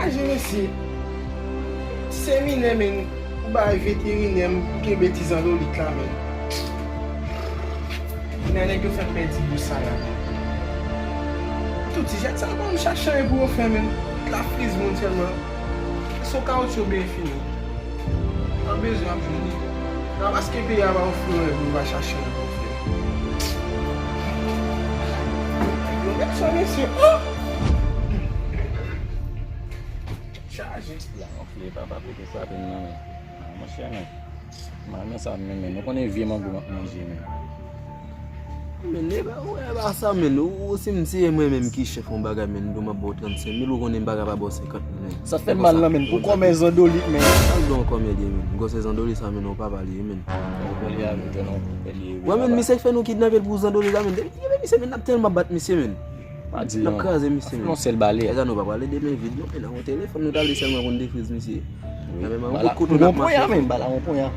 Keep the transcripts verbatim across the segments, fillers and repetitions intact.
Chaje mesye. Se minè, men, ou bay veterinè, m kenbe ti zandolit la, men. Nèg yo fè m pèdi bous sa la, men. Tout ti jèt sa, ban m chache anyen pou yo fè, men. Tout la friz moun sèlman. Se yon kawotchou byen fini. An bezwen ap jwenn li. Nan paske peyi a pa ofri anyen pou nou pa chache anyen pou fè. Yo met sa, mesye. Oh! Chaje. La, anfle, papa, kote sa vin nan men. Ah, monchè, men. Mal nan sa, men, men. Nou konnen vye mango m ap manje, men. Men, e pa, ou, e pa sa, men. Ou, ou, si m, si e mwen menm ki chèf yon bagay, men, m di w m ap ba w trannsenk mil, ou konnen m pa ka pa ba w senkant mil, men. Sa fè mal nan, men. Pou kòmè zandolit, men. Al don kòmè li ye, men. Gwo se zandolit sa, men, ou pa pale, men. Ou pale avèk yo, non, ou pale. Wè, men, misye fè nou kidnape l pou zandolit la, men. Depi kidnape misye, men, n ap tèlman bat misye, men. Pa di non. N ap kraze misye, men. Yon sèl bale. E sa nou pa pale de men vid, non, men nan yon telefòn, nou t ale sèlman pou n defriz misye. Wi. Bala, yon kout kouto n ap mache. Bala yon ponya, men, bala yon ponya.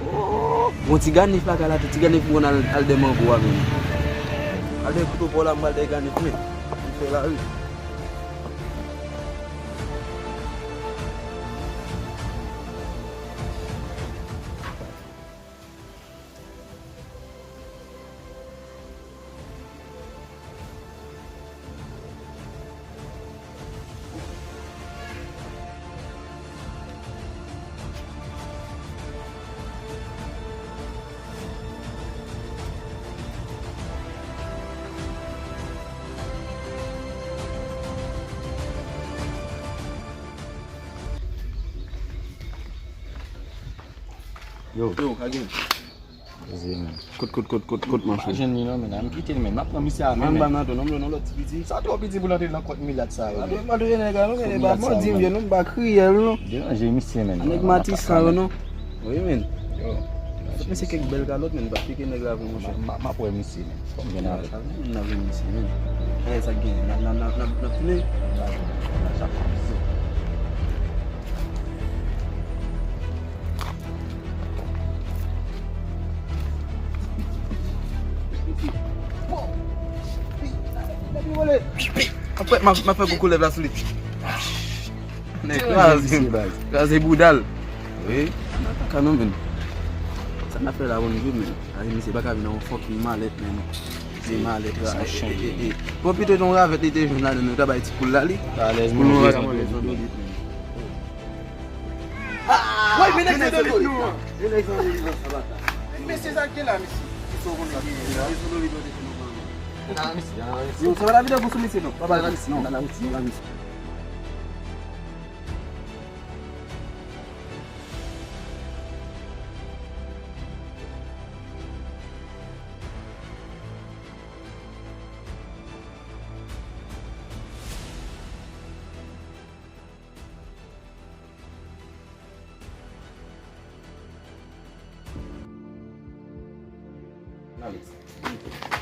Oh, bon, ti ganif lakay la tou, ti ganif pou konn al, al dè mango a, men. Al dè kouto pa w la, m pral dè ganif, men. M fè lari. Yo. Yo, ka gen. Poze, men. Kot, kot, kot, kot, kot, manche. Pa jwenn li non, men. An kite l, men. M ap pran misye a, men. Ban m nan tou, non, non, lòt ti piti. Sa twò piti pou l antre nan kont milat sa yo, men. Malere nèg la, non, men. Pa di m vye, non, m pa kriyèl, non. Deranje misye, men. Nèg Matis sa yo, non. Wi, men. Yo. Fòk misye kèk bèl kalòt, men. Pa pike nèg la vre, monchè. M ap wè misye, men. Fòk m jwenn avè l. N ap vin isi, men. Gade sa k genyen. N ap, n ap, n ap, n ap tounen. Apre, m ap, m ap fè kou koulèv la sou li. Nèg kraze, kraze bouda l. Wi. Nan kaka non, men. Sa n ap fè la, bon, men. Ay, misye pa ka vin nan yon fucking malèt, men. Se malèt la. Sa chen. Bon, pito yon ravèt li te jwenn ladan, nou ta bay ti poul la, li. Alèz, poul nou pa ka manje zandolit, men. Woy, men nèg zandolit nou an. Men nèg zandolit lan, sa bata. Mesye, sa k gen la, mesye? Ki sa w konnen ki gen la? Yo, sa pa lavi nan gou sou mesye, non. Pa ba misye, non.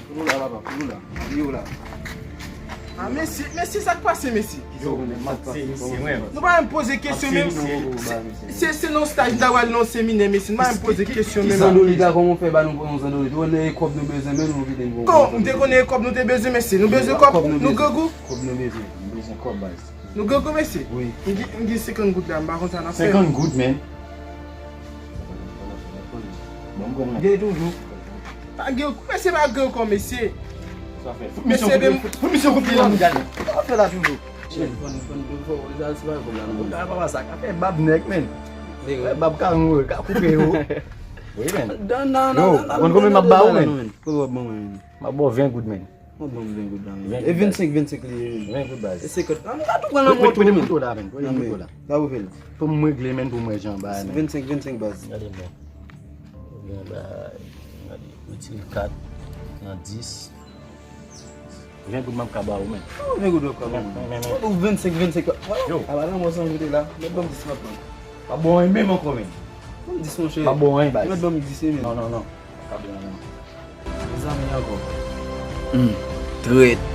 Pou nou la, papa, pou nou la. Pou nou la. Ah, mesye, mesye, sa k pase, mesye? Yo, men, m ap se misye, mwen. Nou pa menm poze kesyon, menm. Se, se, se nan staj, m ta pral nan seminè, mesye. Nou pa menm poze kesyon, menm. Ki zandolit la, kòman w fè ba nou pou yon zandolit? Ou wè, e kòb nou bezwen, men nou kite n pou yon zandolit. Kòb, m te konnen e kòb nou te bezwen, mesye. Nou bezwen kòb, nou grangou. Kòb nou bezwen. M bezwen kòb, baz. Nou grangou, mesye? Wi. M gen, m gen senkant goud la, m pa konn sa n ap fè. Senkant goud, men. Bon, m konn. Gen toujou. Pa gen, mesye pa gen ankò, mesye. Sa fè. Fout misye yon kout pye, fout misye yon kout pye la, nou gade. Sa fè la toujou. Fòn, fòn, fòn, fòn, sa, se pa kòb la, non. Papa, sa ka fè bab nèg, men. Wè, bab ka mouri, ka koupe yo. Wi, men. Yo, konn konbyen m ap ba ou, men? Konbyen w ap ban mwen, men? M ap ba w ven goud, men. Mwen ban m ven goud la, men. E vennsenk, vennsenk li ye, men. Ven goud, baz. E senkant. An, nou ka tou pran nan mwen tou, men. Mete kouto la, men. Mete kouto la. Sa pou fè l. Pou m regle, men, pou mwen jan bagay, men. Vennsenk, vennsenk, baz. Gade, men. Gen bagay. Gade, retire kat nan dis. Ven goud m ap ka ba ou, men. Ven goud w ap ka ba mwen. Mwen, mwen, mwen. Ou vennsenk, vennsenk. Yo. A, pa nan mwen san joute la. Mèt ban m dis m ap pran. Pa bon anyen menm ankò, men. Ban m dis, monchè. Pa bon anyen, baz. Mèt ban m dis, men. Non, non, non. Pa bon anyen. Mezanmi ankò. Hmm. Trèt.